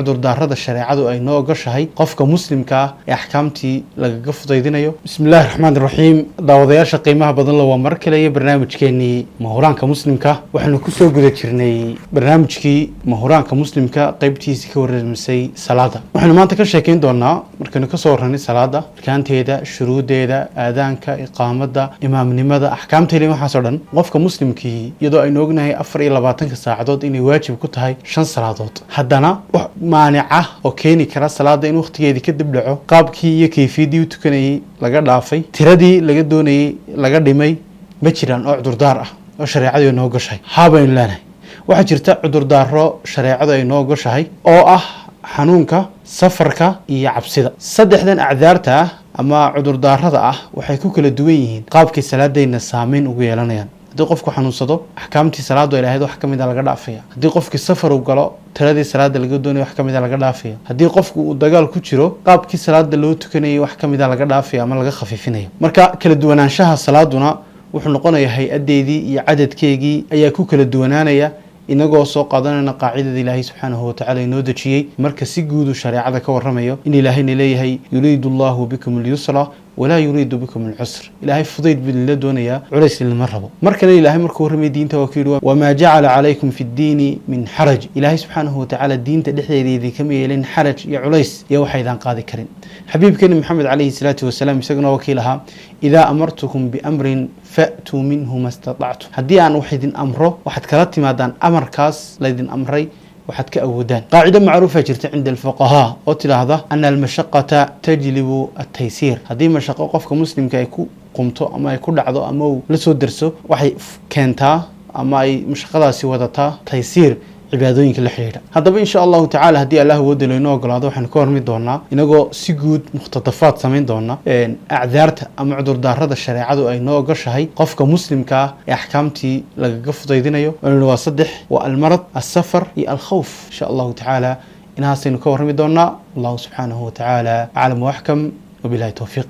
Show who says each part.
Speaker 1: Cudurdaarada shareecadu ay noo ogoshahay qofka muslimka ah ee axkaamtii lagaga fudaydinayo. Bismi illahi raxmaan raxiim. Daawadayaasha qiimaha badan la, waa mar kale iyo barnaamijkeenii Mahuraanka Muslimka. Waxaanu kusoo guda jirnay barnaamijkii Mahuraanka Muslimka, qeybtiisii ka warramisay salaada. Waxaynu maanta ka sheekeyn doonaa, markaynu kasoo warranay salaada, arkaanteeda, shuruudeeda, aadaanka, iqaamada, imaamnimada, axkaamteeda, waxaasoo dhan, qofka muslimkii iyadoo aynu ognahay 24-ka saacadood inay waajib ku tahay shan salaadood, haddana wax maanica oo keeni kara salaada in waqtigeedii kadib dhaco, qaabkii iyo kayfiyaddii u tukanayay laga dhaafay, tiradii laga doonayay laga dhimay, ma jiraan oo cudurdaar ah oo shareecadu ay noo gashahay? Haabaynu leenahay, waxaa jirta cudurdaaro shareecadu ay noo gashahay oo ah xanuunka, safarka iyo cabsida. Saddexdan acdaarta ah ama cudurdaarada ah waxay ku kala duwan yihiin qaabkay salaadayna saameyn ugu yeelanayaan. Haddii qofku xanuunsado, axkaamtii salaadu ay lahayd wax ka mid a laga dhaafaya. Haddii qofkii safar uu galo, tiradii salaada laga doonaya wax ka mid a laga dhaafaya. Haddii qofku uu dagaal ku jiro, qaabkii salaada loo tukanayay wax ka mid a laga dhaafaya ama laga khafiifinaya. Marka kala duwanaanshaha salaaduna wuxuu noqonayaa hay-adeedii iyo cadadkeegii ayaa ku kala duwanaanaya, inagoo soo qaadanayna qaacidada Ilaahay subxaanahu watacala inoo dejiyey marka si guudu shareecada ka warramayo, in Ilaahayna leeyahay: "Yuriidu allahu bikum alyusra walaa yuriidu bikum alcusr." Ilaahay fudayd buu idinla doonayaa, culays idinma rabo. Mar kale Ilaahay markuu warramay diinta waa ku yidhi: "Wamaa jacala calaykum fi ddiini min xaraj." Ilaahay subxaanahu watacaala diinta dhexdeeda idinkama yeelin xaraj iyo culays iyo waxaydaan qaadi karin. Xabiibkeeni Maxamed calayhi salaatu wasalaam isaguna wakiil ahaa: "Idaa amartukum biamrin fa'tuu minhu ma statactum." Haddii aan wax idin amro, waxaad kala timaadaan amarkaas laydin amray waxaad ka awoodaan. Qaacido macruufa jirta cinda alfuqahaa oo tidhaahda ana almashaqata tajlibu altaysiir. Haddii mashaqo qofka muslimka ay ku qumto ama ay ku dhacdo ama uu la soo derso, waxay keentaa ama ay mashaqadaasi wadataa taysiir cibaadooyinka la xidhiidha. Haddaba, insha Allahu tacala, haddii Allah awoodda laynoo ogolaado, waxaynu ka hormi doonaa, inagoo si guud mukhtadafaad samayn doona, acdaarta ama cudurdaarada shareecadu ay noo ogoshahay qofka muslimka ah ee axkaamtii lagaga fudaydinayo. Waa saddex: waa almarad, alsafar iyo alkhawf. Insha Allahu tacaala inahaasaynu ka warrami doonaa. Allahu subxaanahu watacaala aclam waxkam, wabilahi towfiiq.